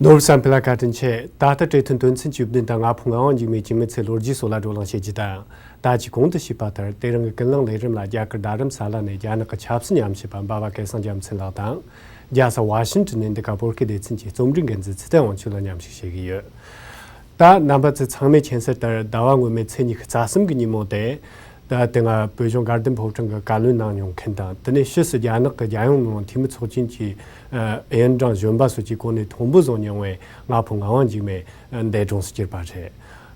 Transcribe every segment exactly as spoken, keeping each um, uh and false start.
ནོར་བུ་བསམ་འཕེལ་ལགས་བཀའ་དྲིན་ཆེ། ད་ལྟ་གྲོས་མཐུན་དོན་ཚན་བཅུ་བདུན་དང་ང་ཕོད་ངག་དབང་འཇིགས་མེད་ཀྱི་མི་ཚེའི་ལོ་རྒྱུས་སོགས་ལ་བགྲོ་གླེང་བྱེད་རྒྱུ་དང་། ད་ཅི་གོང་དུ་ཞུས་པ་ལྟར་དེ་རིང་གི་ཀུན་གླེང་ལས་རིམ་ལ་རྒྱ་གར་རྡ་རམ་ས་ལ་ནས་རྒྱ་ནག་གི་ཆབ་སྲིད་ཉམས་ཞིབ་པ་འབའ་བ་སྐལ་བཟང་རྒྱལ་མཚན་ལགས་དང་། རྒྱལ་ས་ཝ་ཤིང་ཊོན་ནས་འདི་ག་བོད་སྐད་སྡེ་ཚན་གྱི་རྩོམ་སྒྲིག་འགན་འཛིན་ཚེ་བརྟན་དབང་ཕྱུག་ལ་མཉམ་ཞུགས་བྱེད་ཀྱི་ཡོད། ད་རྣམ་པ་ཚོ་ཚང་མས་མཁྱེན་གསལ་ལྟར་ཟླ་བ་སྔོན་མའི་ཚེས་ཉི་ཤུ་རྩ་གསུམ་གྱི་ཉིན་མོ་དེ། ད་དེ་སྔ་བོད་གཞུང་དགའ་ལྡན་ཕོ་བྲང་གི་བཀའ་བློན་གནང་མྱོང་མཁན་དང་། དེ་ནས་ཕྱིས་སུ་རྒྱ་ནག་གི་རྒྱལ་ཡོངས་མི་དམངས་འཐུས་མི་ཚོགས་ཆེན་གྱི་ཨ་ཨེ་ཡན་ཀྲང་གཞོན་པ་སོགས་ཀྱི་གོ་གནས་མཐོན་པོ་བཟུང་མྱོང་བའི་ང་ཕོད་ངག་དབང་འཇིགས་མེད་འདས་གྲོངས་སུ་གྱུར་པ་རེད།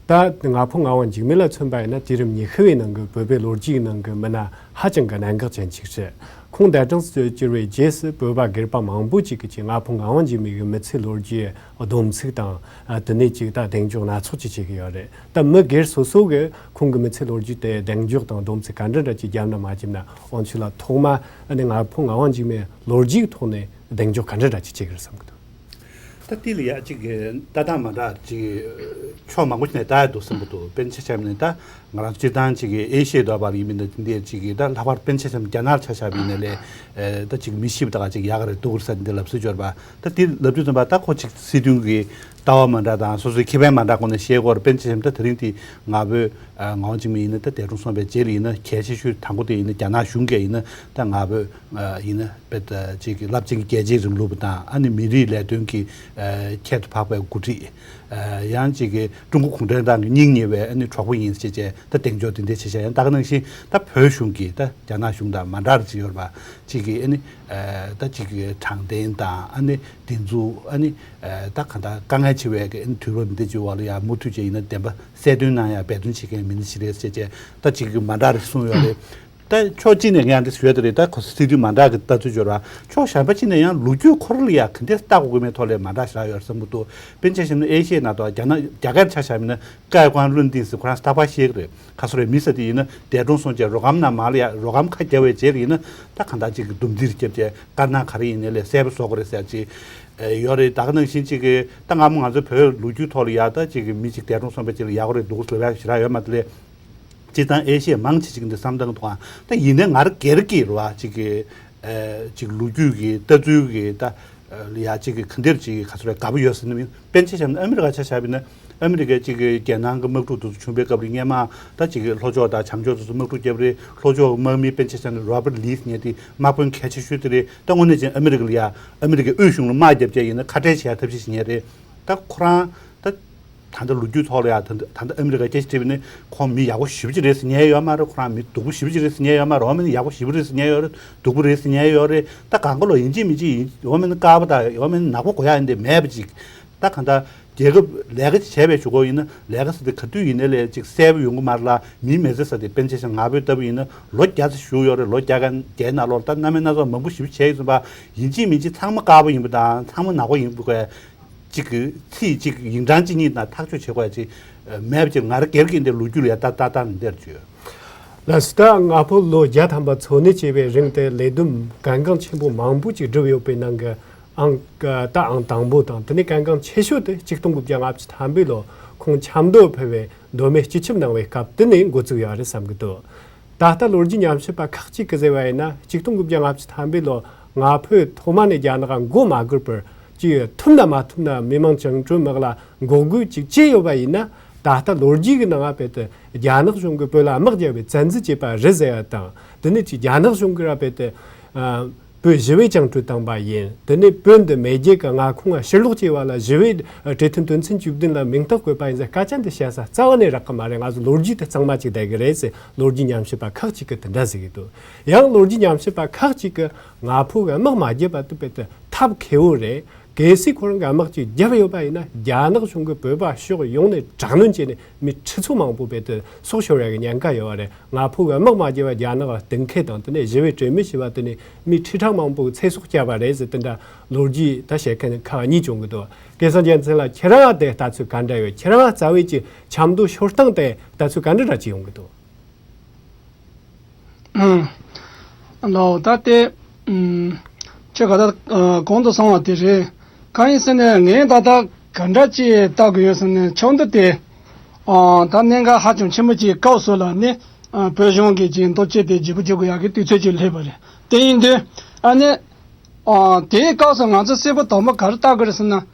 ད་ང་ཕོད་ངག་དབང་འཇིགས་མེད་ལ་མཚོན་པ་ཡིན་ན། དུས་རབས་ཉི་ཤུ་བའི་ནང་གི་བོད་པའི་ལོ་རྒྱུས་ནང་གི་མི་སྣ་ཧ་ཅང་གི་གནད་འགག་ཅན་ཅིག་རེད། ཁོང་འདས་གྲོངས་སུ་གྱུར་བའི་རྗེས་སུ་བོད་པ་སྒེར་པ་མང་པོ་ཅིག་གིས་ཀྱི་ང་ཕོད་ངག་དབང་འཇིགས་མེད་ཀྱི་མི་ཚེའི་ལོ་རྒྱུས་སྡོམ་ཚིག་དང་། ཨ་དེ་ནས་ཅིག་ད་གདེང་འཇོག་སྣ་ཚོགས་ཅིག་བྱེད་ཀྱི་ཡོད་རེད། ད་མི་སྒེར་སོ་སོ་གིས་ཁོང་གི་མི་ཚེའི་ལོ་རྒྱུས་དེ་གདེང་འཇོག་དང་སྡོམ་ཚིག་ག་འདྲ་འདྲ་ཅིག་བརྒྱབ་ན་མ་བརྒྱབ་ན། དབང་ཕྱུག་ལགས་ཐོག་མ་ཨ་ནི་ང་ཕོད་ངག་དབང་འཇིགས་མེད་ལོ་རྒྱུས་ཀྱི་ཐོག་ནས་གདེང་འཇོག་ག་འདྲ་འདྲ་ཅིག་བྱེད་ཀྱི་རེད་བསམ་གྱི་འདུག་ད་དེ་ལ་ཡ་གཅིག་གི་ལྟ་སྟངས་མ་འདྲ་ཅིག་ཕྱོགས་མང་པོ་ཞིག་ནས་ལྟ་ཡ་འདུག་བསམ་གྱི་འདུག་དཔེར་ན་ཆ་བཞག་ན་ད་ང་རང་སྤྱིར་བཏང་ཅིག་གི་ཨེ་ཤི་ཡའི་འདྲ་པར་ཡིན་མིན་ད་དེ་འདྲའི་ཅིག་གི་ད་ལྷག་པར་དཔེར་ན་ཆ་བཞག་ན་རྒྱ་ནག་ཆ་བཞག་པ་ཡིན་ན་ལས། ཨེ་ད་ཅིག་མི་ཤེས་པ་ད་ག་ཅིག་ཡག་ག་རེད་འདུག་ག་རེད་ཟེར་འདི་ལབ་སྲོལ་ཅིག་ཡོད་རེད་པ། ད་དེ་ལབ་དུས་ཙམ་པ་ད་ཁོ་ཅིག་སྲིད་དོན་གྱི་ལྟ་བ་མ་འདྲ་དང་སོ་སོའི་ཁེ་ཕན་མ་འདྲ་སྐོར་ནས་བཤད་ཀྱི་ཡོད་རེད། དཔེར་ན་ཆ་བཞག་ན་ད་དེ་རིང་དེ་ང་ཕོད་ཨ་ངག་དབང་འཇིགས་མེད་ཡིན་ན་ད་འདས་གྲོངས་སོང་བའི་རྗེས་ལ་ཡིན་ན་གལ་ཆེ་ཤོས་དང་པོ་དེ་ཡིན་ན་རྒྱ་ནག་གཞུང་གིས་ཡིན་ན་ད་ང་ཕོད་ཨ་ཡིན་ན་དཔེ་ད་ཅིག་གི་རླབས་ཆེན་གྱི་རྒྱལ་གཅེས་རིང་ལུགས་པ་དང་། ཨ་ནི་མི་རིགས་ལས་དོན་གྱི་ཨ་ཁྱད་དུ་འཕགས་པའི་འགོ་ཁྲིད། ཨ་ཡང་ཅིག་གི་ཀྲུང་གོ་གུང་ཁྲན་ཏང་གི་སྙིང་ཉེ་བའི་ཨ་ནི་གྲོགས་པོ་ཡིན་ཞེས་བྱས་ད་གདེང་འཇོག་དེ་འདྲ་བྱེད་བྱས། ཡང་ད་ག་ནང་བཞིན་ད་བོད་གཞུང་གིས་ད་རྒྱ་ནག་གཞུང་དང་མ་འདྲ་བ་ཅིག་ཡོད་རེད་པ། ཅིག་གི་ཨ་ནི་ཨ་ད་ཅིག་གི་དྲང་བདེན་དང་། ཨ་ནི་དེ་ཚོ་ཨ་ནི་ཨ་ད་ག་ད་དཀའ་ངལ་ཆེ་བའི་གི་ཨ་ནི་དུས་རབས་འདི་ཅིག་འོག་ལ་ཡང་མུ་མཐུད་བྱས་ཡིན་ན་བདེན་པ་གསལ་སྟོན་གནང་ཡ་འབད་བརྩོན་བྱེད་མཁན་མི་སྣ་ཞིག་རེད་ཟེར་བྱས་ད་ཅིག་གི་མ་འདྲ་རེ་གསུངས་ཡོད་རེད། ད་ཕྱོགས་གཅིག་ནས་ངས་འདི་ཞུ་ཡ་དེ་རེད། ད་ཁོ་སྲིད་དོན་མ་འདྲ་གི་ལྟ་ཚུལ་འབྱོར་བ། ཕྱོགས་གཞན་པ་གཅིག་ནས་ཡང་ལོ་རྒྱུས་ཁོ་རང་ལ་ཡ་ག་འདྲས་ལྟ་དགོས་ཀྱི་མེད་ཐོག་ལ་མ་འདྲ་ཞིག་རག་ཡོད་བསམ་གྱི་འདུག་དཔེར་ན་ཆ་བཞག་ན་ཨེ་ཤི་ཡའི་ནང་དུ་རྒྱ་ནག་རྒྱ་གར་ཆ་བཞག་ན་ཀའེ་ཀོན་ལུན་ཏིང་ཟེར་ཁོ་རང་རྟག་པར་བཤད་ཀྱི་རེད། ཁ་སོ་རེ་མི་ས་དེ་ཡིན་ན་འདས་གྲོངས་སོང་རྗེས་རོ་སྒམ་ནང་མར་ལ་ཡ་རོ་སྒམ་ཁ་རྒྱབ་པའི་རྗེས་ལ་ཡིན་ན་ད་གང་ལྟར་ཅིག་གི་འདུམ་འགྲིག་རྒྱབ་བྱས་དཀར་ནག་ག་རེ་ཡིན་ནའི་ལས་གསལ་པོ་བཟོ་དགོས་རེད་ཟེར་ཅིག་ཡོད་རེད། ད་ག་ནང་བཞིན་ཅིག་གི་ད་སྔ་མོ་ང་ཚོའི་བོད་ལོ་རྒྱུས་ཐོག་ལ་ཡ་ད་ཅིག་གི་མི་ཅིག་འདས་གྲོངས་སོང་བའི་རྗེས་ལ་ཡག་པོ་རེད་སྡུག་པོ་རེད་ལབ་ཡ་ཞེ་དྲག་ཡོད་མ་རེད་ལས། སྤྱིར་བཏང་ཨེ་ཤི་ཡའི་མང་ཆེ་ཅིག་འདི་བསམ་སྟངས་འདུག་ཨང་། ད་ཡིན་ནའི་ང་རང་སྒེར་གྱི་རེད་བ། ཅིག་གི་ཨ་ཅིག་ལོ་རྒྱུས་ཀྱི་ལྟ་ཚུལ་གྱི་ད་ཡ་ཅིག་གི་ག་འདིར་ཅིག་ག་ཚོད་རེད་དགའ་པོ་ཡོད་ཟེར་ནི་མིན། དཔེར་ན་ཆ་བཞག་ན་ཨ་མི་རི་ཀ་ཆ་བཞག་པ་ཡིན་ན་ཨ་མི་རི་ཀའི་ཅིག་གི་རྒྱལ་ནང་གི་དམག་འཁྲུག་དེ་ཚོ་བྱུང་བའི་སྐབས་ལ་སྔོན་མ་ད་ཅིག་གི་ལྷོ་ཕྱོགས་དང་བྱང་ཕྱོགས་དེ་ཚོ་དམག་འཁྲུག་བརྒྱབ་རེད། ལྷོ་ཕྱོགས་དམག་མི་དཔེར་ན་ཆ་བཞག་ན་རོ་པར་ལི་ཟེར་མཁན་དེ་དམག་དཔོན་གལ་ཆེ་ཤོས་དེ་རེད། ད་དངོས་གནས་ཅན་ཨ་མི་རི་ཀ་ལ་ཡ་ཨ་མི་རི་ཀའི་དབུས་གཞུང་ལ་དམག་བརྒྱབ་བྱས་ཡིན་ན་ཁ་བྲལ་བྱེད་ཡ་ཐབས་ཤེས་བྱེད་མཁན་རེད། ད་ཁོ་རང་ད་ད་ལྟ་ལོ་རྒྱུས་ཐོག་ལ་ཡ་ད་ད་ལྟ་ཨ་མི་རི་ཀ་སྐད་ཆ་དྲིས་པ་ནི་ཁོང་མི་ཡག་པོ་ཞེ་པོ་ཅིག་རེད་ཟེར་མཁན་ཡོད་མ་རེད། ཁོ་རང་མི་སྡུག་པོ་ཞེ་པོ་ཅིག་རེད་ཟེར་མཁན་ཡོད་མ་རེད། འོ་མ་ནི་ཡག་པོ་ཞེ་པོ་རེད་ཟེར་མཁན་ཡོད་རེད། སྡུག་པོ་རེད་ཟེར་མཁན་ཡོད་རེད། ད་གང་ག་ལོ་ཡིན་གཅིག་མིན་གཅིག་ཡིན། འོ་མ་ནི་དཀར་པོ་དང་འོ་མ་ནི་ནག་པོ་དགོས་ཡ་ཡིན་དེ་མེད་པ་ཅིག་ད་གང་ལྟར་རྒྱལ་ཁབ་ལས་ཀ་ཅིག་བྱས་པའི་གཞུག་གུ་ཡིན་ན་ལས་ཀ་ཟེར་དེ་ག་དུས་ཡིན་ནའི་ལས་ཅིག་གསལ་པོ་ཡོང་གི་མ་རེད་ལ། མིའི་མི་ཚེ་ཟེར་དེ་དཔེར་ན་ཆ་བཞག་ན་ང་ཕོད་ལྟ་བུ་ཡིན་ན་ལོ་བརྒྱ་ཙམ་བཞུགས་ཡོད་རེད། ལོ་བརྒྱ་ག་བརྒྱའི་ནང་ལོགས་ད་རྣམ་པ་སྣ་ཚོགས་མང་པོ་ཞེ་པོ་བྱས་ཡོད་ཙམ་པ་ཡིན་གཅིག་མིན་གཅིག་ཚང་མ་དཀར་པོ་ཡིན་པ་དང་ཚང་མ་ནག་པོ་ཡིན་པ་དགོས་ཅིག་གི་ཚིག་ཅིག་ཡིག་འབྲང་གཅིག་གཉིས་དང་ཐག་གཅོད་བྱེད་དགོས་ཅིག་མེད་པ་ཅིག་ང་རང་སྒེར་གྱི་འདི་ལོ་རྒྱུས་ལ་ཡ་ད་ལྟ་ནས་འདིར་བརྗོད། ལགས་སོ། ད་ང་ཕོད་ལོ་བརྒྱ་ཐམ་པ་འཚོ་གནས་བྱས་པའི་རིང་དུ་ལས་བསྡོམས་གལ་འགངས་ཆེན་པོ་མང་པོ་ཅིག་བསྒྲུབས་ཡོད་པའི་ནང་གི་ཨང་ད་ཨང་དང་པོ་དང་། དེ་ནས་གལ་འགངས་ཆེ་ཤོས་དེ་ཆིག་སྟོང་དགུ་བརྒྱ་ལྔ་བཅུ་ཐམ་པའི་ལོ་ཁོང་ཆབ་མདོ་ཕེབས་པའི་མདོ་སྨད་སྤྱི་ཁྱབ་གནང་བའི་སྐབས་དེ་ནས་འགོ་བཙུགས་ཡོད་རེད་བསམ་གྱི་འདུག་ད་ལྟ་ལོ་རྒྱུས་ཉམས་ཞིབ་པ་ཁག་ཅིག་གིས་ཟེར་བ་ཡིན་ན། ཆིག་སྟོང་དགུ་བརྒྱ་ལྔ་བཅུ་ཐམ་པའི་ལོ་ང་ཕོད་ཐོག་མ་ནས་རྒྱ་ནག་མགོ་མ་སྒུར་བར་ཅིག་ཐུབ་ན་མ་ཐུབ་ན་མི་དམངས་བཅིངས་འགྲོལ་དམག་ལ་འགོག་རྒོལ་ཅིག་བྱས་ཡོད་པ་ཡིན་ན། ད་ལྟ་ལོ་རྒྱུས་ཀྱི་ནང་ང་བལྟས་ཏེ་རྒྱ་ནག་གཞུང་གིས་བོད་ལ་དམག་རྒྱག་པའི་བཙན་འཛུལ་བྱས་པ་རེད་ཟེར་ཡ་དང་། དེ་ནས་ཅིག་རྒྱ་ནག་གཞུང་གིས་ར་བལྟས་ཏེ་ཨ་བོད་ཞི་བའི་བཅིངས་འགྲོལ་བཏང་པ་ཡིན། དེ་ནས་བོད་འདི་མེས་རྒྱལ་གྱི་མངའ་ཁོངས་ལ་ཕྱིར་ལོག་བྱས་པ་ལ་ཞི་བའི་གྲོས་མཐུན་དོན་ཚན་བཅུ་བདུན་ལ་མིང་རྟགས་བཀོད་པ་ཡིན་ཟེར་སྐད་ཆ་འདི་བཤད་ས་རྩ་བ་ནས་རག་གི་མ་རེད། ང་ཚོ་ལོ་རྒྱུས་དེ་གཙང་མ་ཅིག་བསྡད་ཀྱི་རེད་ཟེར་ལོ་རྒྱུས་ཉམས་ཞིབ་པ་ཁག་ཅིག་གིས་དེ་འདྲ་ཟེར་གྱི་འདུག་ཡང་ལོ་རྒྱུས་ཉམས་ཞིབ་པ་ཁག་ཅིག་གིས་ང་ཕོད་ཀྱི་དམག་མ་བརྒྱབ་པ་དེ་བལྟས་ཏེ་ཐབས་མཁས་པོ་རེད། གལ་སྲིད་ཁོ་རང་གིས་དམག་ཅིག་བརྒྱབ་ཡོད་པ་ཡིན་ན། རྒྱ་ནག་གཞུང་གིས་བོད་པ་ཕྱོགས་ཡོངས་ནས་དྲག་གནོན་བྱས་ནས་མི་ཁྲི་ཚོ་མང་པོ་བལྟས་ཏེ་སྲོག་ཤོར་ཡག་གི་ཉེན་ཁ་ཡོད་པ་རེད། ང་ཕོད་ཀྱི་དམག་མ་བརྒྱབ་པ་རྒྱ་ནག་གི་གཏན་འཁེལ་དང་། དེ་ནས་ཞི་བའི་གྲོས་མོལ་བྱས་པ་དེ་ནས་མི་ཁྲི་ཕྲག་མང་པོའི་ཚེ་སྲོག་བསྐྱབས་པ་རེད་ཟེར་དེ་འདྲ་ལོ་རྒྱུས་ད་བཤད་མཁན་ཁག་གཉིས་བྱུང་གི་འདུག་སྐལ་བཟང་རྒྱལ་མཚན་ལགས། ཁྱེད་རང་དེ་ལྟ་ཚུལ་ག་འདྲ་ཡོད། ཁྱེད་རང་རྩ་བའི་གི་ཆབ་མདོ་ཤོར་སྟངས་དེ་ལྟ་ཚུལ་ག་འདྲ་འདྲ་ཅིག་ཡོང་གི་འདུག་ཨང་། ལགས་ད་དེ་ཨང་ཁྱེད་ག་ད་ཨ་གོང་དུ་སོང་བ་དེ་རེད། གང་ཡིན་ཟེར་ན་ངས་ད་ལྟ་ག་འདྲ་ཅིག་བལྟ་དགོས་ཡོད་ཟེར་ན་ཆབ་མདོ་དེ་ཨ་ད་གནད་འགག་ཧ་ཅང་ཆེན་པོ་ཅིག་སྐབས་སུ་ལ་ནི་ཨ་བོད་གཞུང་གིས་ཅིག་མདོ་སྐྱེད་དེ་བརྗེ་པོ་བྱེད་དགོས་ཡག་གི་དུས་ཚོད་ཅིག་སླེབས་པ་རེད། དེ་ཡིན་དུས་ཨ་ནི་ཨ་དེའི་སྐབས་སུ་ང་ཚོ་གསལ་པོ་དོགས་པ་ག་རེ་བལྟ་དགོས་རེད་ཟེར་ན།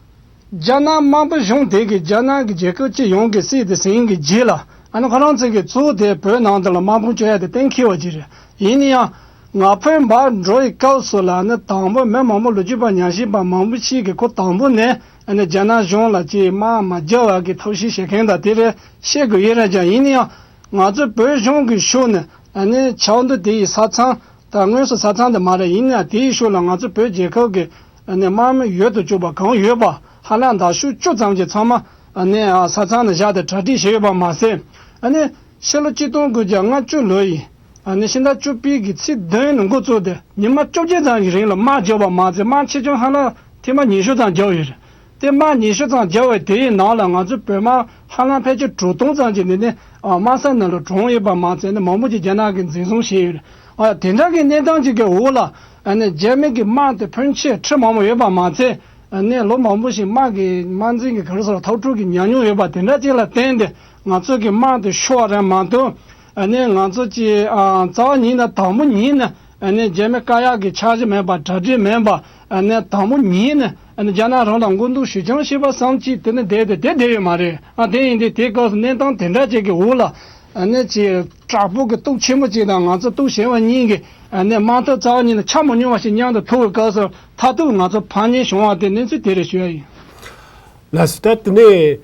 རྒྱ་ནག་དམར་པོ་གཞུང་དེ་གིས་རྒྱ་ནག་གི་རྒྱལ་ཁབ་སྤྱི་ཡོངས་ཀྱི་སྲིད་དེ་ཟིན་གྱི་རྗེས་ལ། ཨ་ནི་ཁོ་རང་ཚོ་གིས་གཙོ་བོ་དེ་བོད་ནང་དུ་ལ་དམག་དཔུང་སྤྱོད་ཡ་དེ་གཏན་འཁེལ་བ་ཅིག་རེད། ཡིན་ན་ཡང་། ང་ཕོད་འབར་འགྲོ་ཡི་སྐབས་སུ་ལ་ནི་དང་པོ་མི་མང་པོ་ལོ་རྒྱུས་པ་ཉམས་ཞིབ་པ་མང་པོ་ཞིག་གིས་ཁོ་དང་པོ་ནས་ཨ་ནི་རྒྱ་ནག་གཞུང་ལ་ཅིག་དམག་མ་རྒྱག་པ་གི་ཐབས་ཤེས་བྱེད་མཁན་དང་དེ་རེད་བཤད་དགོས་ཡིན་རེད་ཀྱང་། ཡིན་ན་ཡང་ང་ཚོ་བོད་གཞུང་གི་ཕྱོགས་ནས་ཨ་ནི་ཆབ་མདོ་དེ་ཡི་ས་མཚམས་དང་དངོས་སུ་ས་མཚམས་དེ་མ་རེད། ཡིན་ན་དེ་ཡི་ཕྱོགས་ལ་ང་ཚོ་བོད་རྒྱལ་ཁབ་ཀྱི་ཨ་ནི་དམག་མི་ཡོད་དུ་བཅུག་པ་གང་ཡོད་པ་ཧ་ལམ་མདའ་ཤོག་བཅུ་ཙམ་གྱི་ཚང་མ་ཨ་ནི་ས་མཚམས་ནས་བཞག་སྟེ་གྲ་སྒྲིག་བྱས་ཡོད་པ་མ་ཟད། ཨ་ནི་ཕྱི་ལོ་ཆིག་སྟོང་དགུ་བརྒྱ་ལྔ་བཅུ་ལོ་ཡི། ཨ་ནི་ཕྱི་ཟླ་བཅུ་པའི་གི་ཚེས་བདུན་ནས་འགོ་བཙུགས་ཏེ་ཉི་མ་བཅོ་བརྒྱད་ཙམ་གྱི་རིང་ལ་དམག་བརྒྱབ་པ་མ་ཚད་དམག་ཆེ་ཆུང་ཧ་ལམ་ཐེངས་མ་ཉི་ཤུ་ཙམ་བརྒྱབ་ཡོད་རེད། དེ་དམག་ཉི་ཤུ་ཙམ་བརྒྱབ་པའི་དེའི་ནང་ལ་ང་ཚོ་བོད་དམག་ཧ་ལམ་ཕལ་ཆེར་དྲུག་སྟོང་ཙམ་གྱི་ནི་ནི་དམག་ས་ནང་ལ་གྲོངས་ཡོད་པ་མ་ཚད་ནི་མང་པོ་ཅིག་རྒྱ་ནག་གིས་འཛིན་བཟུང་བྱས་ཡོད་རེད། ཨ་དེ་འདྲ་གི་གནས་སྟངས་ཅིག་གི་འོག་ལ་ཨ་ནི་རྒྱ་མི་གི་དམག་དེ་ཕོན་ཆེ་ཁྲི་མང་པོ་ཡོད་པ་མ་ཚད། ཨ་ནི་ལོ་མང་པོ་ཞིག་དམག་གི་དམག་འཛིན་གྱི་ག་རེ་ཟེར་ཐོབ་ཕྲུག་གི་ཉམས་མྱོང་ཡོད་པ་དེ་འདྲ་ཅིག་ལ་བརྟེན་ཏེ་ང་ཚོ་གི་དམག་དེ་ཤོར་བ་རེད་མ་གཏོགས། ཨ་ནི་ང་ཚོ་གི་ཨ་རྩ་བ་ཉིད་ནས་དང་པོ་ཉིད་ནས་ཨ་ནི་རྒྱ་མི་བཀག་ཡག་གི་འཆར་གཞི་མེད་པ། གྲ་སྒྲིག་མེད་པ། ཨ་ནི་དང་པོ་ཉིད་ནས་ཨ་ནི་རྒྱ་ནག་རང་ལ་མགོ་འདོགས་ཞུ་རྐྱང་བྱས་པ་བསམ་གྱིས་དེ་ནི་བསྡད་དེ་དེ་བསྡད་ཡོད་མ་རེད། ཨ་དེ་ཡིན་དུས་དེའི་སྐབས་སུ་གནས་སྟངས་དེ་འདྲ་ཅིག་གི་འོག་ལ་ཨ་ནི་ཅིག་དྲག་པོ་གི་སྟོབས་ཆེན་པོ་ཅིག་དང་ང་ཚོ་སྟོབས་ཞན་པ་གཉིས་ཀྱི་ཨ་ནི་དམག་འཐབ་རྩ་བ་ཉིད་ནས་ཆ་མ་སྙོམས་པ་ཞིག་མཉམ་དུ་ཐུག་པའི་སྐབས་སུ་མཐར་ཐུག་ང་ཚོ་ཕམ་ཉེས་བྱུང་བ་དེ་གནས་ཚུལ་དེ་རེད་ཞུ་ཡ་ཡིན། ལགས་སོ། ད་དེ་ནས་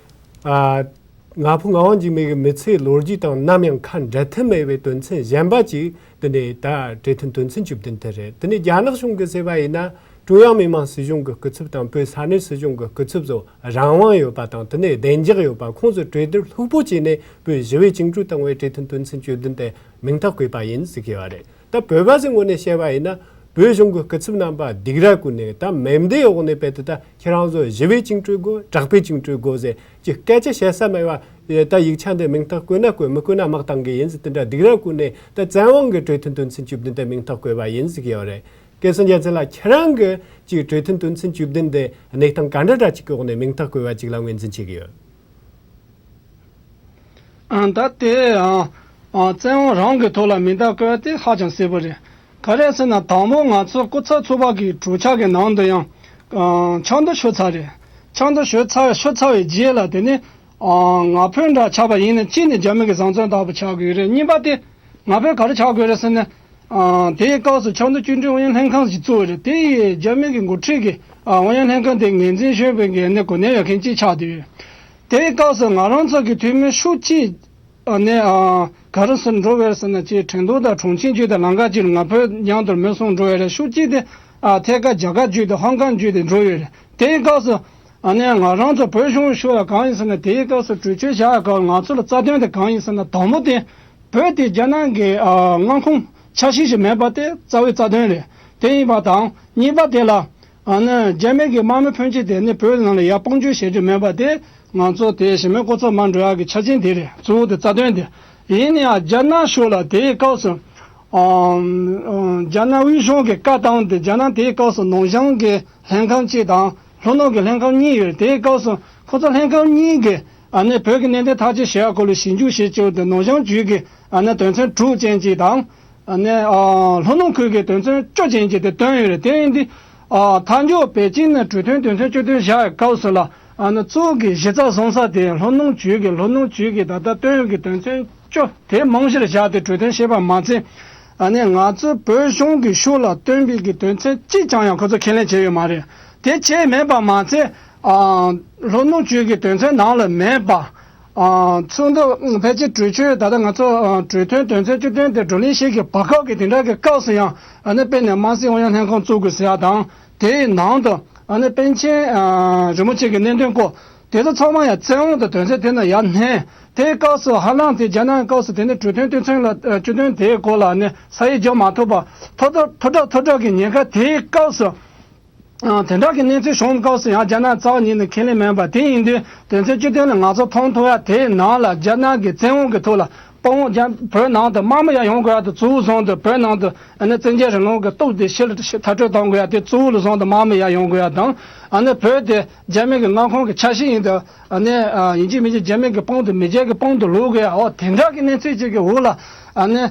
ཨ། ང་ཕོད་ངག་དབང་འཇིགས་མེད་ཀྱི་མི་ཚེའི་ལོ་རྒྱུས་དང་ནམ་ཡང་ཁ་འབྲལ་ཐབས་མེད་པའི་དོན་ཚན་གཞན་པ་ཅིག་དེ་ནས་ད་གྲོས་མཐུན་དོན་ཚན་བཅུ་བདུན་དེ་རེད། དེ་ནས་རྒྱ་ནག་གཞུང་གིས་ཟེར་བ་ཡིན་ན། ཀྲུང་དབྱང་མི་དམངས་སྲིད་གཞུང་གི་སྐུ་ཚབ་དང་བོད་ས་གནས་སྲིད་གཞུང་གི་སྐུ་ཚབ་ཚོ་རང་དབང་ཡོད་པ་དང་དེ་ནས་བདེ་འཇགས་ཡོད་པ། ཁོང་ཚོས་གྲོས་བསྡུར་ལྷུག་པོ་བྱས་ནས་བོད་ཞི་བའི་བཅིངས་འགྲོལ་བཏང་བའི་གྲོས་མཐུན་དོན་ཚན་བཅུ་བདུན་དེ་མིང་རྟགས་བཀོད་པ་ཡིན་ཟེར་གྱི་ཡོད་རེད། ད་བོད་པ་ཚོའི་ངོས་ནས་བཤད་པ་ཡིན་ན། བོད་གཞུང་གི་སྐུ་ཚབ་རྣམ་པ་སྡིགས་ར་བསྐུལ་ནས་ད་མེ་མདའི་འོག་ནས་རྦད་དེ་ད་ཁྱེད་རང་ཚོ་ཞི་བའི་བཅིངས་འགྲོལ་དགོས། དྲག་པོའི་བཅིངས་འགྲོལ་དགོས་ཟེར་ཅིག་སྐད་ཆ་བཤད་ས་མེད་པ། ད་ཡིག་ཆ་འདི་མིང་རྟགས་བཀོད་ན་བཀོད། མི་བཀོད་ན་དམག་བཏང་གི་ཡིན་ཟེར་དེ་འདྲ་སྡིགས་ར་བསྐུལ་ནས་ད་བཙན་དབང་གིས་གྲོས་མཐུན་དོན་ཚན་བཅུ་བདུན་དེ་མིང་རྟགས་བཀོད་པ་ཡིན་ཟེར་གྱི་ཡོད་རེད། སྐལ་བཟང་རྒྱལ་མཚན་ལགས། ཁྱེད་རང་གིས་ཅིག་གྲོས་མཐུན་དོན་ཚན་བཅུ་བདུན་དེ་གནས་སྟངས་ག་འདྲ་འདྲ་ཅིག་གི་འོག་ནས་མིང་རྟགས་བཀོད་པ་ཅིག་ལ་ངོས་འཛིན་བྱེད་ཀྱི་ཡོད། ཨ་ད་དེ་ཨ་ཨ་བཙན་དབང་རང་གི་ཐོག་ལ་མིང་རྟགས་བཀོད་དེ་ཧ་ཅང་གསལ་པོ་རེད། ག་རེ་ཟེར་ན་དང་པོ་ང་ཚོ་སྐུ་ཚབ་ཚོགས་པ་གི་གྲོས་འཆར་གྱི་ནང་དུ་ཡང་ཨ་ཆབ་མདོ་ཤོར་ཚར་རེད། ཆབ་མདོ་ཤོར་ཚར་ཤོར་ཚར་བའི་རྗེས་ལ་དེ་ནི་ཨ་ང་ཕོད་འདྲ་ཆགས་པ་ཡིན་ན་གཅིག་ནི་རྒྱ་མི་གི་བཟང་བཙོན་ལྟ་བུ་ཆགས་དགོས་རེད། གཉིས་པ་དེ་ང་ཕོད་ག་རེ་ཆགས་དགོས་རེད་ཟེར་ན། ཨ་དེའི་སྐབས་སུ་ཆབ་མདོ་བཅིངས་འགྲོལ་ཨུ་ཡོན་ལྷན་ཁང་ཞིག་བཙུགས་རེད། དེ་ཡིས་རྒྱ་མི་གི་འགོ་ཁྲིད་ཀྱི་ཨ་ཨུ་ཡོན་ལྷན་ཁང་དེ་ངོས་འཛིན་ཞུས་པའི་གི་ནི་གོ་གནས་ཡོད་མཁན་གཅིག་ཆགས་བསྡད་ཡོད། དེའི་སྐབས་སུ་ང་རང་ཚོ་གི་འཐུས་མི་ཤོག་གཅིག་ཨ་ནི་ཨ་ག་རེ་ཟེར་འགྲོ་བས་ཟེར་ན་ཅིག་ཁྲིན་ཏུའུ་དང་ཁྲུང་ཆིང་བརྒྱུད་དེ་ལམ་ཁ་ཅིག་ལ་ང་ཕོད་མཉམ་དུ་མི་གསུམ་འགྲོ་ཡོད་རེད། ཤོག་གཅིག་དེ་ཨ་ཐད་ཀར་རྒྱ་གར་བརྒྱུད་དེ་ཧོང་ཀོང་བརྒྱུད་དེ་འགྲོ་ཡོད་རེད། དེའི་སྐབས་སུ་ཨ་ནི་ང་རང་ཚོ་བོད་གཞུང་ཤོར་ཡ་གང་ཡིན་ཟེར་ན། དེའི་སྐབས་སུ་གྲོས་ཆོད་བཞག་ཡ་སྐབས་ང་ཚོ་ལ་རྩ་དོན་དེ་གང་ཡིན་ཟེར་ན། དང་པོ་དེ་བོད་དེ་རྒྱ་ནག་གི་ཨ་མངའ་ཁོངས་ཆ་ཤས་ཤིག་མེད་པ་དེ་རྩ་བའི་རྩ་དོན་རེད། དེ་ཡིན་པ་དང་གཉིས་པ་དེ་ལ། ཨ་ནི་རྒྱ་མི་གི་དམག་མི་ཕོན་ཆེ་དེ་ནི་བོད་ནང་ལ་ཡར་དཔུང་འཇུག་བྱེད་རྒྱུ་མེད་པ་དེ་ང་ཚོ་དེ་གཞི་མེད་སྐུ་ཚབ་མར་འགྲོ་ཡག་གི་ཆ་རྐྱེན་དེ་རེད། གཙོ་བོ་དེ་རྩ་དོན་དེ། ཡིན་ནའང་རྒྱ་ནག་ཕྱོགས་ལ་དེའི་སྐབས་སུ་ཨ་ཨ་རྒྱ་ནག་དབུས་གཞུང་གི་བཀའ་བཏང་སྟེ། རྒྱ་ནག་དེའི་སྐབས་སུ་ནང་བྱང་གི་ལྷན་ཁང་གཅིག་དང་ལྷོ་ནུབ་ཀྱི་ལྷན་ཁང་གཉིས་ཡོད་རེད། དེའི་སྐབས་སུ་ཁོ་ཚོ་ལྷན་ཁང་གཉིས་ཀྱིས་ཨ་ནི་བོད་ཀྱི་གནད་དོན་ཐག་གཅོད་བྱེད་ཡག་སྐོར་ལ་ཞིབ་འཇུག་བྱེད་བཅུག་སྟེ། ནང་བྱང་བརྒྱུད་ཀྱི་ཨ་ནི་དོན་ཚན་དྲུག་ཅན་གཅིག་དང་། ཨ་ནི་ཨ་ལྷོ་ནུབ་ཁུལ་གྱི་དོན་ཚན་བཅུ་ཅན་གྱི་དེ་བཏོན་ཡོད་རེད། དེ་ཡིན་དུས་ཨ་མཐའ་མཇུག་པེ་ཅིན་ནས་གྲོས་མཐུན་དོན་ཚན་བཅུ་བདུན་བཞག་པའི་སྐབས་སུ་ལ་ཨ་ནི་གཙོ་བོ་གི་གཞི་རྩ་བཟུང་ས་དེ་ལྷོ་ནུབ་བརྒྱུད་ཀྱི་ལྷོ་ནུབ་བརྒྱུད་ཀྱི་ད་ལྟ་བཏོན་ཡོད་ཀྱི་དོན་ཚན་བཅུ་དེ་རྨང་གཞིར་བཞག་སྟེ་གྲོས་མཐུན་བྱས་པ་མ་ཚད། ཨ་ནི་ང་ཚོ་བོད་གཞུང་གི་ཤུགས་ལ་བཏོན་པའི་གི་དོན་ཚན་གཅིག་ཀྱང་ཡང་ཁོ་ཚོ་ཁས་ལེན་བྱས་ཡོད་མ་རེད། དེ་བྱས་མེད་པ་མ་ཚད། ཨ་ལྷོ་ནུབ་བརྒྱུད་ཀྱི་དོན་ཚན་ནང་ལ་མེད་པ། ཨ་ཚོགས་འདུ་ཕལ་ཆེར་གྲོས་ཆོད་ད་ལྟ་ང་ཚོ་ཨ་གྲོས་མཐུན་དོན་ཚན་བཅུ་བདུན་དེ་བགྲོ་གླེང་བྱེད་ཀྱི་བར་སྐབས་ཀྱི་དེ་འདྲ་གི་སྐབས་སུ་ཡང་། ཨ་ནི་དཔེར་ན་དམངས་སྲིད་ཨུ་ཡོན་ལྷན་ཁང་བཙུགས་དགོས་ཟེར་ཡ་དང་། དེའི་ནང་དུ་ཨ་ནི་པཎ་ཆེན་ཨ་རིན་པོ་ཆེ་གི་གནད་དོན་སྐོར་དེ་ཚོ་ཚང་མ་ཡང་བཙན་དབང་དུ་དོན་ཚན་དེ་ནང་ཡར་བསྣན། དེའི་སྐབས་སུ་ཧ་ལམ་དེ་རྒྱ་ནག་གི་སྐབས་སུ་དེ་ནི་གྲོས་མཐུན་དོན་ཚན་ལ་ཨ་བཅུ་བདུན་དེའི་སྐོར་ལ་ཨ་ནི་ས་ཡིག་རྒྱག་མ་ཐུབ་པ། མཐོ་དྲགས་མཐོ་དྲགས་མཐོ་དྲགས་ཀྱི་ཉེན་ཁ་དེའི་སྐབས་སུ། ཨ་དེ་འདྲ་གི་གནས་ཚུལ་བྱུང་སྐབས་སུ་ཡང་རྒྱ་ནག་རྩ་བ་ཉིད་ནས་ཁས་ལེན་མེད་པ་དེ་ཡིན་དུས། དོན་ཚན་བཅུ་བདུན་ལ་ང་ཚོ་མཐོང་ཐུབ་ཡ་དེའི་ནང་ལ་རྒྱ་ནག་གི་བཙན་དབང་གི་ཐོག་ལ་དཔའ་བོ་རྒྱ་བོད་ནང་དུ་དམག་མི་ཡར་ཡོང་དགོས་ཡ་དེ་གཙོ་བོ་བཟུང་སྟེ། བོད་ནང་དུ་ཨ་ནི་བཙན་རྒྱལ་རིང་ལུགས་ཀྱི་སྟོབས་དེ་ཕྱིར་མཐར་སྐྲོད་གཏོང་དགོས་ཡ་དེ་གཙོ་བོ་ལ་བཟུང་སྟེ་དམག་མི་ཡར་ཡོང་དགོས་ཡ་དང་། ཨ་ནི་བོད་དེ་རྒྱ་མི་གི་མངའ་ཁོངས་ཀྱི་ཆ་ཤས་ཡིན་དུས། ཨ་ནི་ཨ་ཡིན་གཅིག་མིན་གཅིག་རྒྱ་མི་གི་དཔུང་དུ་མི་རྒྱལ་གྱི་དཔུང་དུ་ལོག་དགོས་ཡ། འོ་དེ་འདྲ་གི་གནས་ཚུལ་ཅིག་གི་འོག་ལ་ཨ་ནི།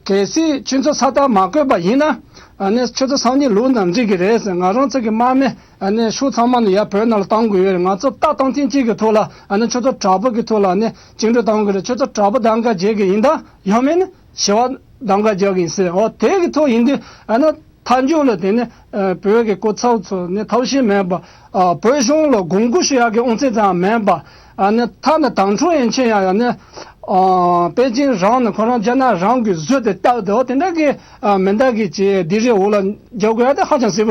གལ་སྲིད་ཁྱོད་ཚོ་ས་རྟགས་མ་བཀོད་པ་ཡིན་ན། ཨ་ནི་ཁྱོད་ཚོ་སང་ཉིན་ལོག་ན་འགྲིག་གི་རེད་ཟེར། ང་རང་ཚོ་གི་དམག་མི་ཨ་ནི་ཕྱོགས་ཚང་མ་ནས་ཡར་བོད་ནང་ལ་གཏོང་དགོས་ཡོད་རེད། ང་ཚོ་ལྟ་སྟངས་ཐེངས་གཅིག་གི་ཐོག་ལ་ཨ་ནི་ཁྱོད་ཚོ་དྲག་པོ་གི་ཐོག་ལ་ཨ་ནི་བཅིངས་འགྲོལ་གཏོང་དགོས་རེད། ཁྱོད་ཚོ་དྲག་པོ་གདམ་ག་བྱེད་གི་ཡིན་ད། ཡང་མིན་ན་ཞི་བ་གདམ་ག་རྒྱག་གི་ཡིན་ཟེར། འོ་དེ་གི་ཐོག་ཡིན་དུས་ཨ་ནི་མཐའ་མཇུག་ལ་དེ་ནི་ཨ་བོད་ཀྱི་སྐུ་ཚབ་ཚོ་ནི་ཐབས་ཤེས་མེད་པ། ཨ་བོད་གཞུང་ལ་དགོངས་སྐོར་ཞུ་ཡག་གི་དབང་ཚད་ཙམ་མེད་པ། ཨ་ནི་ཐ་ན་དམ་ཕྲུག་ཡན་ཆད་ཡང་ཡང་ནི་ཨ་པེ་ཅིན་རང་ནས་ཁོ་རང་རྒྱ་ནག་རང་གི་བཟོས་ཏེ་བཏབ་དེ་འོ་དེ་འདྲ་གི་ཨ་མེ་མདའ་གི་ཅི་སྡིགས་ར་འོག་ལ་རྒྱག་དགོས་ཡ་དེ་ཧ་ཅང་སྲིད།